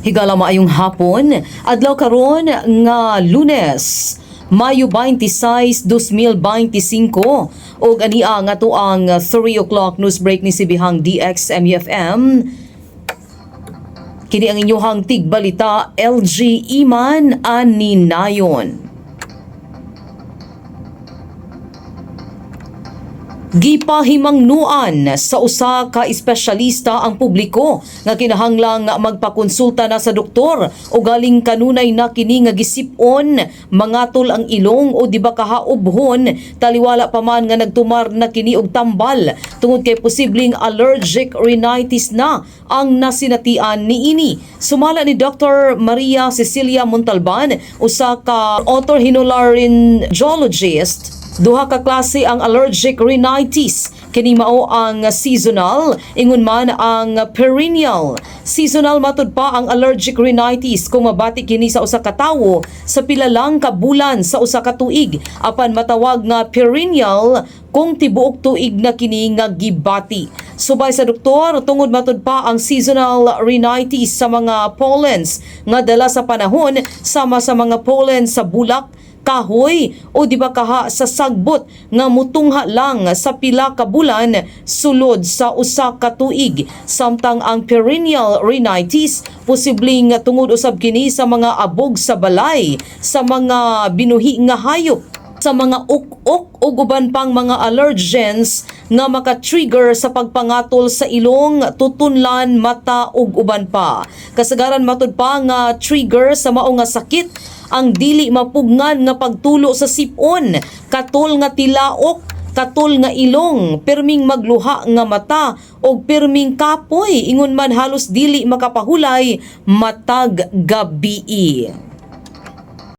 Higala, maayong hapon. Adlaw karon nga Lunes, Mayo 26, 2025. Ug ania nga atoang 3 o'clock news break ni Sibihang DXMUFM. Kini ang inyuhang tigbalita, LG Iman Aninayon. Gipahimangnuan sa usa ka espesyalista ang publiko nga kinahanglang magpakonsulta na sa doktor o galing kanunay na kini nga gisip-on, mangatol ang ilong o di ba kahaubhon, taliwala pa man nga nagtumar na kini og tambal, tungod kay posibleng allergic rhinitis na ang nasinatian niini. Sumala ni Dr. Maria Cecilia Montalban, usa ka otorhinolaryngologist, duha ka klase ang allergic rhinitis. Kini mao ang seasonal, ingon man ang perennial. Seasonal matud pa ang allergic rhinitis kung mabati kini sa usa ka tawo sa pila lang ka bulan sa usa ka tuig. Apan matawag nga perennial kung tibuok tuig na kini nga gibati. Subay sa doktor, tungod matud pa ang seasonal rhinitis sa mga pollens nga dala sa panahon, sama sa mga pollen sa bulak, kahoy o di ba kaha sa sagbot nga mutungha lang sa pila ka bulan sulod sa usa ka tuig. Samtang ang perennial rhinitis, posibleng tungod usab kini sa mga abog sa balay, sa mga binuhi nga hayop, sa mga uk-ok ug uban pang mga allergens nga maka-trigger sa pagpangatol sa ilong, tutunlan, mata ug uban pa. Kasagaran matud pa nga trigger sa mao nga sakit ang dili mapugngan nga pagtulo sa sipon, katol nga tilaok, katol nga ilong, pirming magluha nga mata og pirming kapoy, ingon man halos dili makapahulay matag gabii.